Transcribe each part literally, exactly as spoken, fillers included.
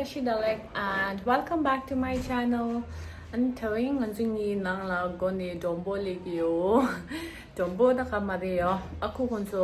Shidalek and welcome back to my channel. ཨ་ནི་དེ་རིང་ང་ཚོ་གཉིས་ནང་ལ་སྒོ་ནས་མགྲོན་པོ་སླེབས་ཀྱི་ཡོད། མགྲོན་པོ་ད་ག་མ་རེད་ཡོད། ཨ་ཁུ་ཁོང་ཚོ་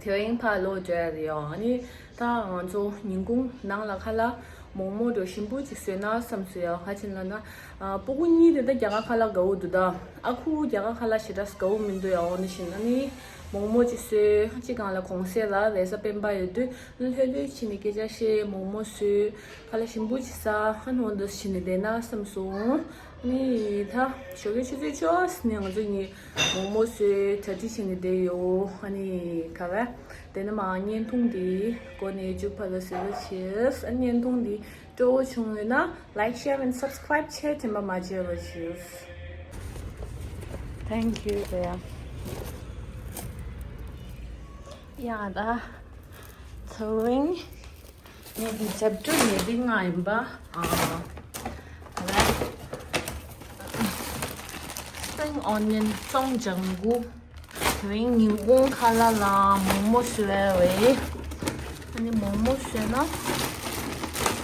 དེ་རིང་ཕར་ལོག་འགྲོ་ཡ་རེད་ཡོད། ཨ་ནི་ད་ང་ཚོ་ཉིན་གུང་ནང་ལ་ཁ་ལག་མོག་མོག་འདྲ་ཞིམ་པོ་ཅིག་བཟོས་ན་བསམ་སོང་ཡོད། ག་ཅི་ལབ་ན། ཨ། སྤུ་གུ་གཉིས་དེ་ད་རྒྱ་གར་ཁ་ལག་དགའ་བོ་འདུག་ད། ཨ་ཁུ་རྒྱ་གར་ཁ་ལག་ཞེ་དྲག་དགའ་བོ་མི་འདུག་ཡ། འོ་ན་བཞིན་ཨ་ནི་མོག་མོག་ཅིག་བཟོས། གཅིག་སྒང་ལ་གུང་སེང་ལ་རེས་གཟའ་སྤེན་པ་ཡོད་དུས་ལྷོད་ལྷོད་བྱས་ནས་སྐད་ཆ་བཤད། མོག་མོག་བཟོས། ཁ་ལག་ཞིམ་པོ་ཅིག་ཟ། ཨ་ནི་འོ་འདྲ་བྱས་ནས་བསྡད་ན་བསམ་སོང་། ཨ་ནི་ད་ཞོགས་ཀའི་ཆུ་ཚོད་བཅུ་ནས་ང་ཚོ་གཉིས་མོག་མོག་བཟོས་གྲ་སྒྲིག་བྱས་ནས་བསྡད་ཡོད། ཨ་ནི་ག་རེ། དེ་ནས་མར་བརྙན་ཐུང་འདི་སྒོ་ནས་མཇུག་བསྡུ་ཟེར་བ་བྱས། ཨ། བརྙན་ཐུང་འདི་སྤྲོ་བོ་བྱུང་ཡོད་ན་like, share and subscribe བྱེད་དྲན་པ་མ་བརྗེད་རོགས་གྱིས། Thank you, dear. ཡ་ད། དེ་རིང་ངེད་ཀྱི་བྱ་སྤྲེལ་ཉལ་ཁྲི་ལྔ་ཡིན་པ། ཨ། ད་ལྟ་spring onion བཙོང་ལྗང་གུ། དེ་རིང་ཉིན་གུང་ཁ་ལག་ལ་མོག་མོག་བཟོས་པ་རེད། ཨ་ནི་མོག་མོག་བཟོས་ན་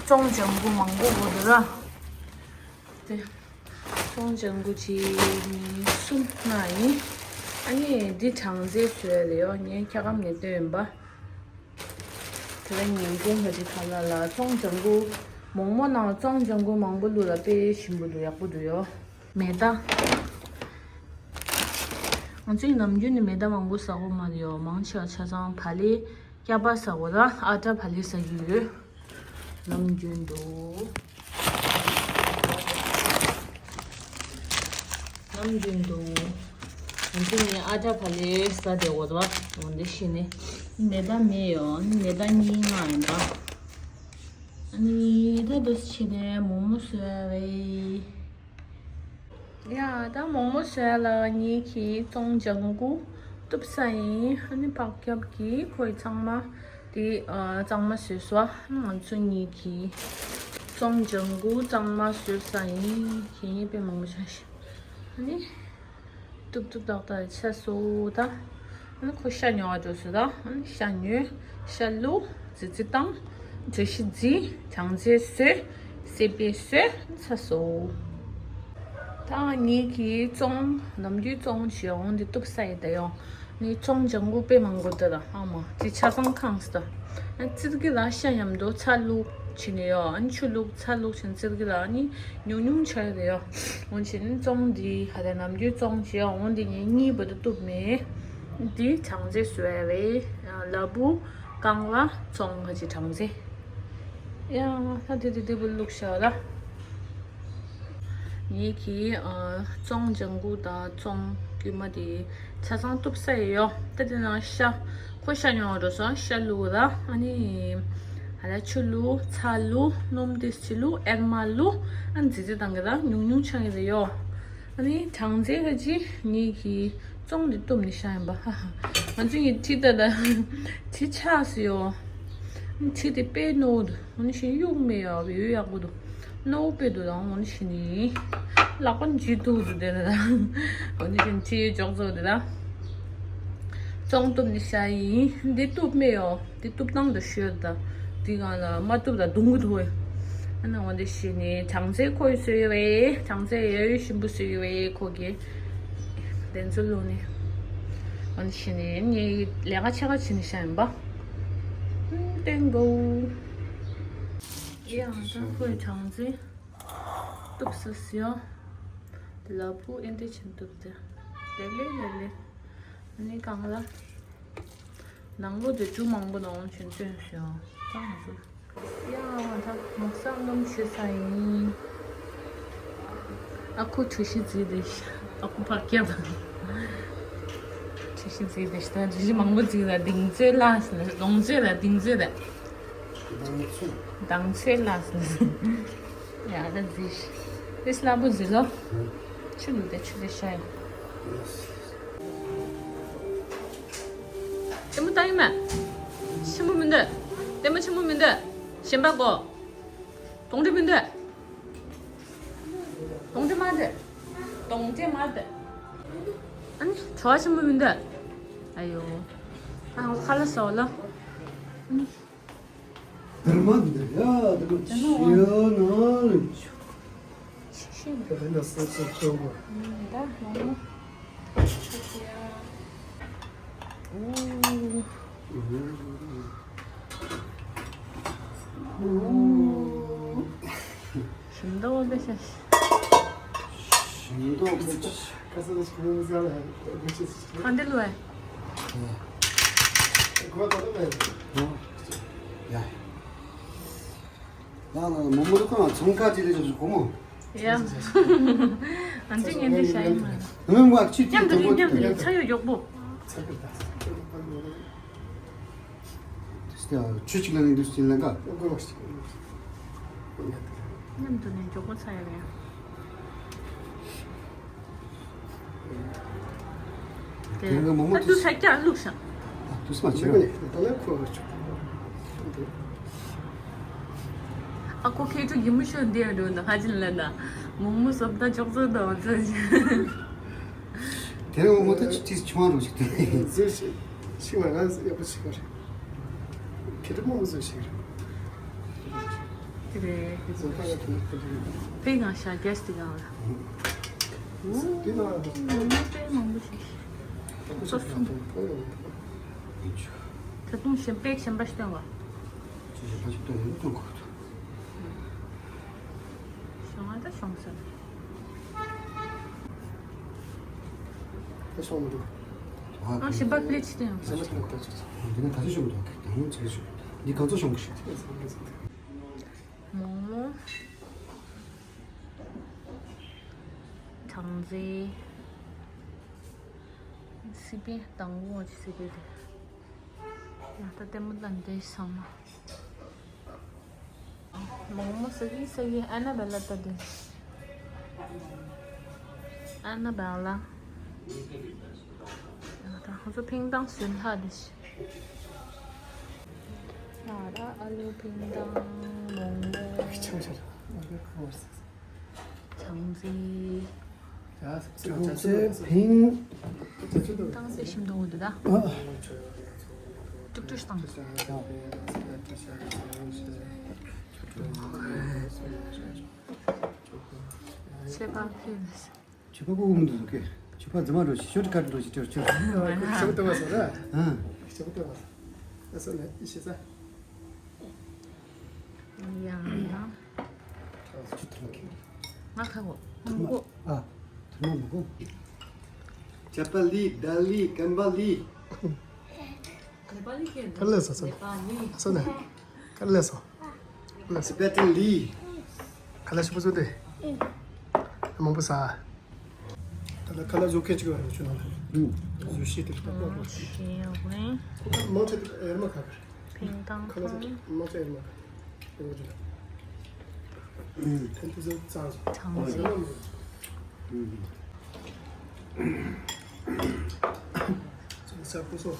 བཙོང་ལྗང་གུ་མང་པོ་དགོས་འདུག་ར། དེ་བཙོང་ལྗང་གུ་གཅིག་གཉིས་གསུམ་ལྔ་ཡིན། ཨ་ནི་འདི་གྲང་རྫས་བཟོས་པ་རེད་ཡོད། ངས་འཁྱག་སྒམ་ནས་བཏོན་ཡིན་པ། དེ་རིང་ཉིན་གུང་ག་ཅིག་ཁ་ལག་ལ་བཙོང་ལྗང་གུ། མོག་མོག་ནང་བཙོང་ལྗང་གུ་མང་པོ་བླུགས་ལ་དཔེ་ཞིམ་པོ་འདུག་ཡག་པོ་འདུག་ཡོད། མེ་ད། ང་ཚོས་ནམ་རྒྱུན་ནས་མེ་ད་མང་པོ་ཟ་གོ་མ་རེད་ཡོད། མང་ཆེ་བ་ཆ་ཚང་བག་ལེབ་སྐྱ་པ་ཟ་གོ་ད། ཨ་ཏྲ་བག་ལེབ་ཟ་གི་ཡོད། ནམ་རྒྱུན་དུ། ནམ་རྒྱུན་དུ། ང་ཚོ་ནི་ཨ་ཅག་ག་ལེ་ཟ་བསྡད་ཡོད་པ། འོ་འདི་ཤི་ནི། མེ་ད་མེད་ཡོད། མེ་ད་གཉིས་ལྔ་ཡིན་པ། ཨ་ནི་ད་འདུག་སེ་བྱས་ནས་མོག་མོག་བཟོས་རེད། ཡ་ད་མོག་མོག་བཟོས་ལ་ངེད་ཀྱིས་བཙོང་ལྗང་གུ་གཏུབ་ས་ཡིན། ཨ་ནི་ཕག་སྐྱབས་ཀྱིས་ཁོའི་གཙང་མ་དེ་ཨ་གཙང་མ་བཟོས་སོང་། ང་ཚོ་གཉིས་ཀྱིས་བཙོང་ལྗང་གུ་གཙང་མ་བཟོས་ས་ཡིན། ཁྱེད་གཉིས་དཔེ་མང་པོ་ཆགས་ཤག་ཨ་ནི་གཏུབ་གཏུབ་ཏག་ཏག་ཆགས་སོང་ད། ཨ་ནི་ཁོ་ཤ་ཉོ་བ་འགྲོ་སོང་ད། ཨ་ནི་ཤ་ཉོས། ཤ་བླུགས། རྫི་རྫི་བཏང་། བཀྲ་ཤིས་བརྫིས། གྲང་རྫས་བཟོས། སི་པན་བཟོས། ཚར་སོང་། ད་ངེད་ཀྱིས་བཙོང་། ནམ་རྒྱུན་བཙོང་བྱས་འོང་འདི་གཏུབ་ས་ཡིན་ད་ཡོང་། ནི་བཙོང་ལྗང་གུ་དཔེ་མང་པོ་འདུག་ད། ཨ་མ་དེ་ཆ་ཚང་ཁེངས་སོང་ད། ཨ་ཙིར་གི་ལ་ཤ་མཉམ་དུ་ཚྭ་བླུགས་བྱས་ནས་ཡོད། ཨ་ནི་ཆུ་བླུགས། ཚྭ་བླུགས་བྱས་ནས་ཙིར་གི་ལ་ཨ་ནི་ཉུང་ཉུང་ཆགས་ཡོད་ད་ཡོད། འོན་ཀྱང་བཙོང་འདི་ཧ་ད་ནམ་རྒྱུན་བཙོང་བྱས་འོང་འདི་ངས་གཉིས་བར་དུ་གཏུབ་མེད། འདི་གྲང་རྫས་བཟོས་རེད། ལ་ཕུག་རྐང་ལག་བཙོང་ག་ཅིག་གྲང་རྫས། ཡ་ད་དེ་དེ་དེ་བུ་བླུགས་བཞག་ལ། ངེད་ཀྱིས་ཨ་བཙོང་ལྗང་གུ་དང་བཙོང་དཀྱུས་མ་དེ་ཆ་ཚང་གཏུབ་ས་ཡོད། ད་དེ་ནང་ཤ་ཁོ་ཤ་ཉོ་བ་འགྲོ་སོང་། ཤ་བླུགས་ར། ཨ་ནི་ཨ་ལ་ཆུ་བླུགས། ཚྭ་བླུགས། སྣུམ་ཏོག་ཙམ་བླུགས། ཨེར་མ་བླུགས། ཨ་ནི་རྫི་རྫི་བཏང་གི་ད་ཉུང་ཉུང་ཆགས་ཀྱི་རེད་ཡོད། ཨ་ནི་གྲང་རྫས་ཁ་ཅིག་ངེད་ཀྱིས་བཙོང་དེ་གཏུབ་ནས་བཞག་ཡིན་པ། ཧ་ཧ། ང་ཚོ་ཡི་གྲི་ད་ད་གྲི་ཆག་སོང་ཡོད། གྲི་དེ་དཔེ་རྣོ་འདུག་འོ་ན་ཤིང་གཡུག་མེད་ཡོད། ཡོད་ཡག་པོ་འདུག་རྣོ་པོ་དཔེ་འདུག་ད་འོ་ན་ཤིང་ནི་ལག་པ་འཇུ་ཐུབ་འདུག་དེ་ད་ད། འོ་ན་ཤིང་གྲི་འཇོག་ཚོ་དེ་ད། བཙོང་གཏུབ་ནས་བཞག་ཡིན། འདི་གཏུབ་མེད་ཡོད། འདི་གཏུབ་སྟངས་དང་ཤོད་ད། འདི་གང་ལ་མ་གཏུབ་ད་རྡུང་གི་འདུག་ཨ་ནི་འོ་འདི་ཤིང་ནི་གྲང་རྫས་ཁོས་བཟོས་ཡོད་པས། གྲང་རྫས་ཡ་ཡོད་ཞིམ་པོ་བཟོས་ཡོད་པས་ཁོ་གིས། དེ་ཚོ་བླུགས་ནས། འོ་ནི་ཤི་ནས་ངས་ལས་ཀ་ཆེ་ཁ་བྱེད་ནས་བཞག་ཡིན་པ། ཨུམ། ཏེང་གོ། ཡ་ད་ཁོའི་གྲང་རྫས་གཏུབ་ས་ཟིན་ཡོད། དེ་ལ་ཕུག་ཨེ་འདྲ་བྱེད་གཏུབ་དེ། ལེ་ལེ་ལེ་ལེ། ཨ་ནི་གང་ལ། ནང་ལོགས་དེ་འབྲུ་མང་པོ་ནང་བྱོན་བྱོན་བྱོན་བཏང་འདུག་ཡ་ད་མོག་སང་སྣུམ་བྱེད་ས་ཡིན། ཨ་ཁུ་གྲུ་བཞི་བརྫིས་ཏེ། ཨ་ཁུ་ཕག་སྐྱབས། གྲུ་བཞི་བརྫིས་ཏེ་ད་གྲུ་བཞི་མང་པོ་བརྫིས་ལ་གདིང་ཚོད་ལ་ཟེར་ན་གདོང་ཚོད་ལ་གདིང་ཚོད་ལ། གདང་ཚོད། གདང་ཚོད་ལ་ཟེར་ན། ཡ་ད་བརྫིས། དེ་སླ་པོ་བརྫིས་ལོ། ཆུ་ལུག་དེ་ཆུ་དེ་ཤ་ཡ། ལྟད་མོ་ལྟ་ཡིན་མ། ཆེན་པོ་མི་འདུག་ལྟད་མོ་ཆེན་པོ་མི་འདུག་གཞན་པ་གོ། གདོང་འདྲེ་མི་འདུག་གདོང་འདྲེ་མ་འདུག་གདོང་འདྲེ་མ་འདུག་ཨ་ནི་བྲོ་བ་ཆེན་པོ་མི་འདུག་ཨ་ཡོ། ཨ་ཁ་ལག་ཟ་ལ། ཨ་ནི། དར་མ་འདི་ཡ་དར་མ་ཆེ་ན་ལ། ཆེ་ཤོས་དེ་ལ་ན་སོ་སོ་ཆོག་གོ། ད་མང་མོ། ཞིམ་མདོག་དཔེ་ཤ། ཞིམ་མདོག་དཔེ་ཤ། ཁ་ས་ལ་ཞིམ་མོ་ཟ་ལ་དཔེ་ཤ། གང་འདི་ལོས། ཁོ་ད་ལོ་ཡ། ཡ་ལ་མོ་མོ་ལ་ཁོ་ཚོང་ཁ་ཅི་ལས་ཞོག་གོ་མོ། ཡ། ཨ་འདི་ངན་འདི་ཤ་ཡིན་མ། ནུ་མོ་ཨ་ཅི་མཉམ་དུ་ལི་མཉམ་དུ་ལི་ཚ་ཡོད་མགྱོགས་པོ། ཆུ་གཅིག་ལ་ནི་འདུག་ཅིང་ལན་ཀ་མཉམ་དུ་ནས་མགྱོགས་པོ་ཚ་ཡོད་ཡ། དེ་རིང་མོག་མོག་ཨ་ཏུ་ས་ཀྱང་བླུགས་ཤག་ཨ་ཏུ་ས་མ་ཆེ་ར། ཨ་ཁོ་ཁེ་ཁྲུ་གི་མུ་ཤོ་འདི་ཡང་འགྲོ་འདུག་ཧ་ཅིན་ལ་ན་མོག་མོག་སོབ་ད་ཅོག་ཙོ་དང་ཙོ་ཅི། དེ་རིང་མོག་མོག་ད་ཅི་ཏིས་ཆུང་བ་རུ་ཞིག་ཏུ། ཟོས་ཤིག་ཤིག་མ་ང་ཡག་པོ་ཞིག་ག་རེད། ཁེ་ཁྲུ་མོག་མོག་ཟོས་ཤིག་རེད། དེ་རེད། ཕའི་ང་ཤ་རྒྱས་དེ་གང་ལ། དེ་ན་ཕའི་མང་པོ་ཞིག་སོ་སོ། ད་དུང་ཞིམ་པའི་ཞིམ་པ་སྟོན་བ། ཞིམ་པ་ཞིག་སྟོན་ཡོད་སྟོན་དགོས། ཤོང་ཨ་ད་ཤོང་ས། ད་ཤོང་མི་འདུག་ཨ་ཞིམ་པ་པླེ་ཆི་སྟོན་ཡོད། ཞིམ་པ་ཞིག་ད་ཆོག་ཆོག་འདི་ན་ག་ཚོད་ཤོང་འདུག་ད་ངོ་ཚོད་ཤོག་འདི་གང་ཚོད་ཤོང་གི་ཞིག་མོག་མོག་གྲང་རྩལ། སི་པན་དང་པོ་ཅི་སི་པན་དེ། ཡང་ད་ལྟད་མོ་ལ་འདི་སང་ན། མོག་མོག་ཟ་གི་ཟ་གི་ཨ་ན་བེ་ལ་ལྟ་དེ། ཨ་ན་བེ་ལ། ད་ཁོ་ཚོ་ཕིང་ཏང་སུན་ཧ་དེ་ཤི། ཨ་ར་ཨ་ལུ་ཕིང་ཏང་མོག་མོག་ཆང་ཆང་། ཆང་ཟི། ཡ་ཕིང་ཏང་ཟེ་ཤིན་ཏུ་འོ་དེ་ད། ཨ། ཀྲུག་ཀྲུག་བཏང་། ཆེ་པ་ཕིན། ཆུ་ཕ་ཀུ་ཀུ་མི་འདུག་གི་ཆུ་ཕ་རྫི་མ་འགྲོ་ཞིག་ཤོ་ཏི་ཁ་འགྲོ་ཞིག་ཅོར་ཅོར། ཤོ་ཏི་བ་སོ་ར། ཨ། ཤོ་ཏི་བ་སོ་ན་ཨི་ཤི་ས། ཡང་ཡང་། ཆུ་ཐུང་གི་ང་ཁ་གོ་ཐུང་གོ། ཨ། ཐུང་མ་མ་གོ། ཇ་པ་ལི་ད་ལི་ཀམ་པ་ལི། ནེ་པ་ལི་ཁེ་ན། ཀར་ལེ་སོ་སོ་ནེ་པ་ལི། སོ་ནེ། ཀར་ལེ་སོ། ཀར་ལེ་སོ། སི་པེ་ཏི་ལི། ཁ་ལ་ཤི་པོ་ཟོ་དེ། མང་པོ་ས། ད་ལ་ཁ་ལ་བཟོ་མཁན་ཅིག་ཡོད་རེད་ཆུ་ནང་ལ། ཨུ། བཟོ་ཤེས་དེ་ལྟ་བུ་རེད། ཤེས་ཡོད་རེད། ཁོ་ཁ་མང་ཆེ་དེ་ཨེར་མ་ཁ་བར། ཕིང་ཏང་ཁ་ལ་ཁང་། མང་ཆེ་ཨེར་མ་ཁ། ཨེར་མ་ཅིག་ལ། ཨུ། ཐན་ཏུ་ཟོ་ཙང་ཟོ། ཚང་ཟོ། ཨུ། ཚང་ཟོ་ཀུ་སོ།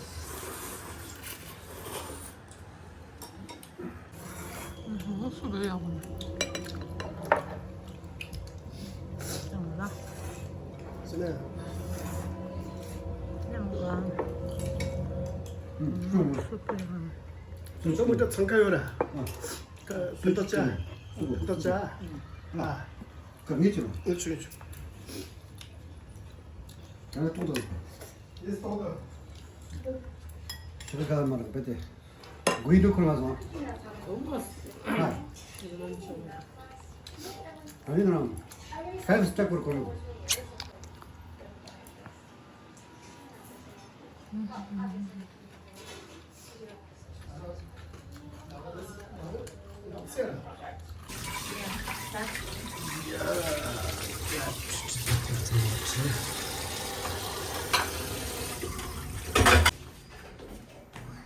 ཨུ་ཧུ། སུ་བས་ཡག་པོ་འདུག་ཡང་ལ། སུ་ལས། ཡང་ལ། ཨུ་ཧུ། སུ་བས་ཡག་པོ། སུ་མོ་ཏ་ཚང་ཁ་ཡོད་ར། ཨ། ཀ་སུ་ཏ་ཅ། སུ་ཏ་ཅ། ཨ། ཀ་ངེས་ཆེ་བ། ངེས་ཆེ་ངེས་ཆེ། ཡང་ཏོག་ཏོག་ཡེས་ཏོག་ཏོག་ཁྱེད་ཀ་མ་རག་པས་ཏེ། དགུའི་འདུག་ཁོ་ལ་སོང་། ཧ། ཨ་ཡིན་རང་། ཧེབ་སི་ཊེབ་པར་ཁོ་ལ།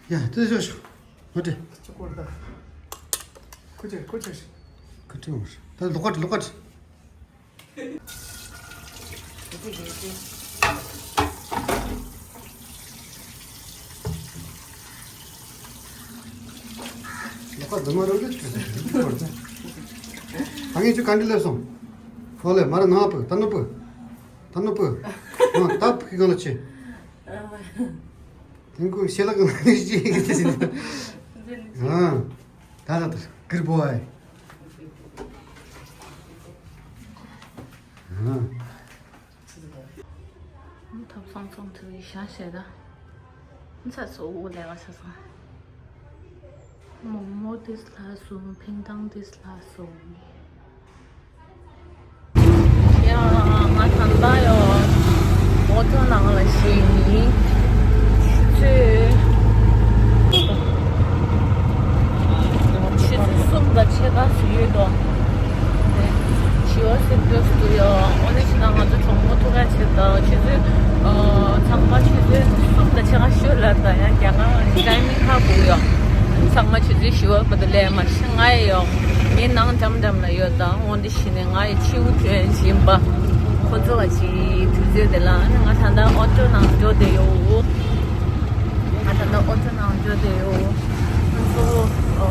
ཡ། དེ་ཞོག་ཞོག་ངོ་དེ། ཅི་སྐོར་ད། ཁུ་ཆེ་ཁུ་ཆེ་ཞིག་ཁུ་ཆེ་མོ་ཞིག་ད་ལོག་ཀ་ལོག་ཀ་ལོག་ཀ་འདི་མ་རང་གི་སྐོར་ད། ད་ངས་ཅི་ག་འདྲི་ལབ་སོང་། ཧོ་ལེ་མ་ར་ནང་ཨ་པུ་ད་ནུ་པུ། ད་ནུ་པུ། ཨ་ད་པུ་གི་གང་ལ་ཆེ། དེང་ཁོས་ཤེས་ལག་གི་ནང་ནས་ཤེས་ཀྱི་དེ་ཟིན། ཨ། ད་ད་ད་ཀིར་པོ་ཨེ། ཐབ་ཚང་ཚང་དུ་ཡི་ཤ་ཤེ་ད། ཚ་ཚོ་འུ་ལས་ཀ་ཚ་ཚང་། མོག་མོག་དིས་ལྷ་སོང་། ཕིང་ཏང་དིས་ལྷ་སོང་། ཡ། ང་ད་ལྟ་ཡོ། ཨོ་ཊོ་ནང་ལ་ཞིག་ཡིན། ཆུ་ཚོད་ཆུ་ཚོད་གསུམ་དང་ཕྱེད་ཀ་ཞིག་ཡོད་དོ། ཞི་བ་སེམས་དུས་སུ་ཡོ། ཨོ་ནི་ཞིག་ན་ང་ཚོ་གྲོགས་མོ་ཐུག་ག་ཆེད་དུ་ཆུ་ཚོད་ཚང་མ་ཆུ་ཚོད་གསུམ་དང་ཕྱེད་ཀ་ཤོད་ལ་ད་ཡང་རྒྱ་གར་ཊའི་མིང་ཁ་བུ་ཡོ། ཚང་མ་ཆུ་ཚོད་ཞི་བ་བར་དུ་ལས་མ་ཤི་ང་ཡི་ཡོ། ངའི་ནང་འགྲམ་འགྲམ་ལ་ཡོད་དང་འོན་ཏེ། ཕྱི་ནས་ང་ཡི་ཕྱིའུ་ཐོན་བཞིན་པ། ཁོ་ཚོ་བ་ཅིག་དུས་ཚོད་དེ་ལ་ཨ་ནི་ང་ད་ལྟ་ཨོ་ཊོ་ནང་འགྲོ་བསྡད་ཡོད། ང་ད་ལྟ་ཨོ་ཊོ་ནང་འགྲོ་བསྡད་ཡོད། ཁོ་ཚོ་ཨོ་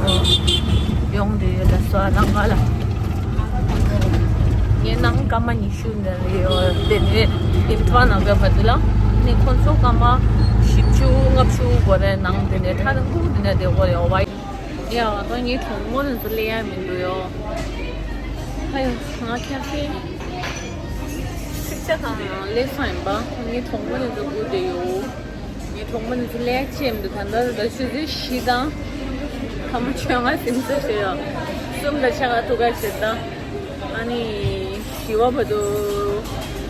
ཡོང་བསྡད་ཡོད། ད་སོ་ཨ་ནང་ག་ལ་ངའི་ནང་སྐར་མ་ཉི་ཤུ་འདྲ་ཡོད། དེ་ནས་ཨིམ་ཕ་ལ་ནང་ག་བར་དུ་ལ་ནི་ཁོ་ཚོ་སྐར་མ་བཞི་བཅུ་ལྔ་བཅུ་གོ་རེ་ནང་དེ་ནས་ཐག་རིང་པོ་དེ་ནས་བསྡད་དགོས་ཡོད་བ། ཡ། ད་ངའི་གྲོགས་མོ་རེ་ཚོ་སླེབས་ཡ་མི་འདུག་ཡོ། ཧ་ཡོ། ང་ཁྱེད་ཚོའི་ཚིག་ཆ་དང་སླེབས་སོང་ཡིན་པ། ངའི་གྲོགས་མོ་རེ་ཚོ་སྒུག་བསྡད་ཡོད། ངའི་གྲོགས་མོ་རེ་ཚོ་སླེབས་ཡ་ཅི་མི་འདུག་ད་ལྟ་ད་ཆུ་ཚོད་བཞི་དང་སྐར་མ་བཅོ་ལྔ་ཟིན་ཚར་ཡོད། གསུམ་དང་ཕྱེད་ཀ་ཐུག་ག་བྱེད་དང་། ཨ་ནི་ཞི་བ་བར་དུ་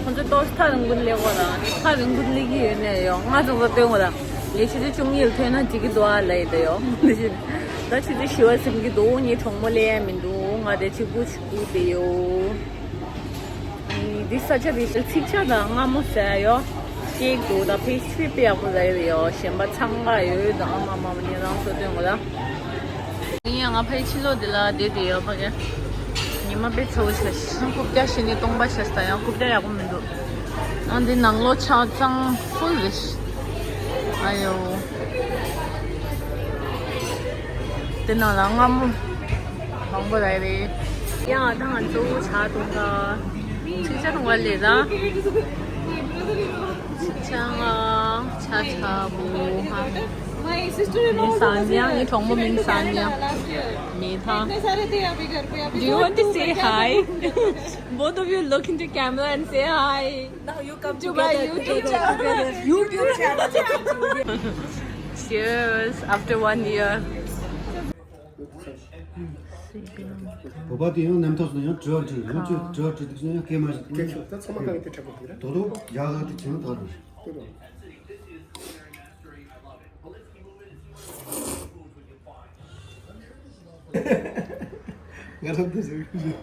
ཁོང་ཚོ་ཏོག་ཙམ་ཐག་རིང་པོ་སླེབས་དགོས་ར། ཨ་ནི་ཐག་རིང་པོ་སླེབས་ཀྱི་ཡོད་ནས་ཡོ། ང་ཚོ་ཚོ་སྟོན་དགོས་ར། ངས་ཆུ་ཚོད་བཅུ་གཉིས་ལ་ཐོན་ན་འགྲིག་གི་འདུག་ཨ་ལབ་ཡི་ད་ཡོ། ད་ཆུ་ཚོད་བཞི་བ་ཟིན་གྱི་འདུག་ངའི་གྲོགས་མོ་སླེབས་ཡ་མི་འདུག་ང་དེ་གཅིག་པུ་ཅིག་སྒུག་བསྡད་ཡོད། ཨ་ནི་འདི་ས་ཆ་འདི་ཚིག་ཆ་དང་སྔ་མོ་ཟེར་ཡོ། སྐྱེས་འདུག་ད་ཕེ་ཤི་དཔེ་ཡག་པོ་ལབ་ཡོད་ཡོ། གཞན་པ་འཚང་ཁ་ཡོད་དང་ཨ་མ་མ་མ་ཉེ་རང་ཚོ་སྟོན་དགོས་ར། ཡིན་ཡང་ང་ཕ་གི་ཕྱི་ལོགས་འདི་ལ་བསྡད་བསྡད་ཡོད་ཕ་གི། ཉི་མ་དཔེ་ཚ་བོ་ཆགས་ཤག་རྐུབ་བཀྱག་བཞི་ནས་སྟོང་པ་ཆགས་ཤག་ཡང་རྐུབ་བཀྱག་ཡག་པོ་མི་འདུག་ཨ་འདི་ནང་ལོགས་ཆ་ཚང་ཕུལ་རེད་ཤག་ཨ་ཡོ། དེ་ནང་ལ་སྔ་མོ་མང་པོ་རག་རེད། ཡང་ད་ང་ཚོ་ཇ་འཐུང་ག་ཅིག་ཇ་འཐུང་ག་སླེབས་ར། ཅང་ཨ་ཆ་ཆ་བུ་ཧ། My sister in law མིང་སང་ཉ། ངའི་གྲོགས་མོ་མིང་སང་ཉ། མེ་ཐང་། इतने सारे थे अभी घर पे, अभी Do you want to say hi? Both of you look into camera and say hi. Now you come to my YouTube channel. YouTube channel. Cheers after one year. བོད་པ་དེ་ཡང་རྣམ་ཐར་སོང་ཡང་དྲི་བ་དྲི་ཡང་ཅི་དྲི་བ་དྲི་འདུག་སོང་ཡང་སྐད་མ་ཞིག་སྐད་ཆ་ད་ཚང་མ་གང་གི་དེ་དྲག་པོ་དེ་རེད། དོ་དོ་ཡག་ལ་དེ་ཅི་ཡང་དག་རེད། ང་རང་དེ་ཟེར་གི་རེད།